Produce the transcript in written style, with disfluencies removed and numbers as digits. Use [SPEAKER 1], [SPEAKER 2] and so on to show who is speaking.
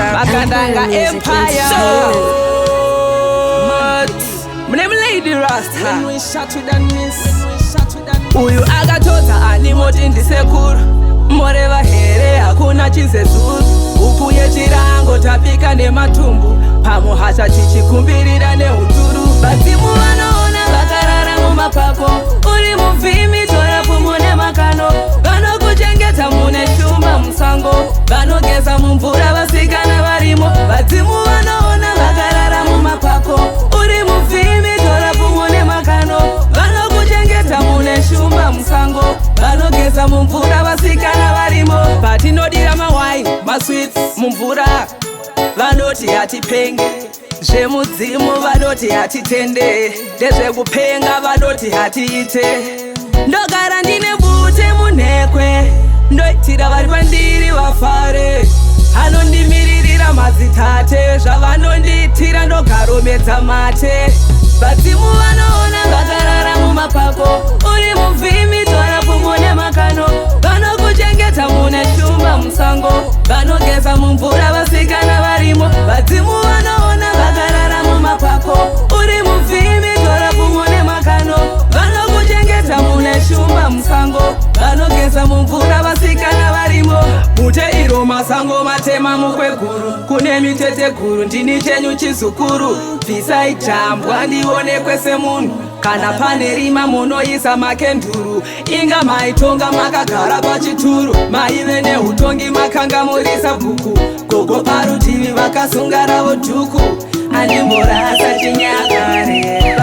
[SPEAKER 1] Makandanga
[SPEAKER 2] Empire Music
[SPEAKER 1] Empire. Mune Lady Rasta. Uyu akatodza ani moti ndisekuru? Moreva here? Hakuna chizezuru. Huku yechirango tapika nematumbu, pamuhasha tichikumbirira neuturu. Vadzimu vanoona vakarara mumapako. Uri muvhimi, tora pfumo nemakano. Vanokuchengeta mune shumba musango, vanogeza mumvura vasikana varimo. Vadzimu vanoona vakarara mumapako. Uri muvhimi, tora pfumo nemakano. Vanokuchengeta mune shumba musango, vanogeza mumvura vasikana varimo. Patinodira mawai, masweets mumvura, vanoti hatipenge zvemudzimu, vanoti hatitende ndezvekupenga, vanoti hatiite. Ndogara ndine bute munhekwe, ndoitira vari pandiri vafare. Anondimiririra madzitate, zvavanondiitira ndogaromedza mate. Vadzimu vanoona vakarara mumapako. Uri muvhimi, tora pfumo nemakano. Vanokuchengeta mune shumba musango, vanogeza mumvura vasikana varimo. Vadzimu vanoona vakarara mumapako. Uri muvhimi, tora pfumo nemakano. Vanokuchengeta mune shumba musango, vanogeza mumvura vasikana varimo. Mute iro masango matema, mukweguru kune miteteguru. Ndini chenyu chizukuru, bvisai jambwa ndionekwe semunhu. Kana pane rima munoisa makenduru. Inga maitonga makagara pachituru, maive neutongi, makanga murisa bhuku. Gogo parutivi vakasunga ravo dhuku. Andimborasa chinyakare.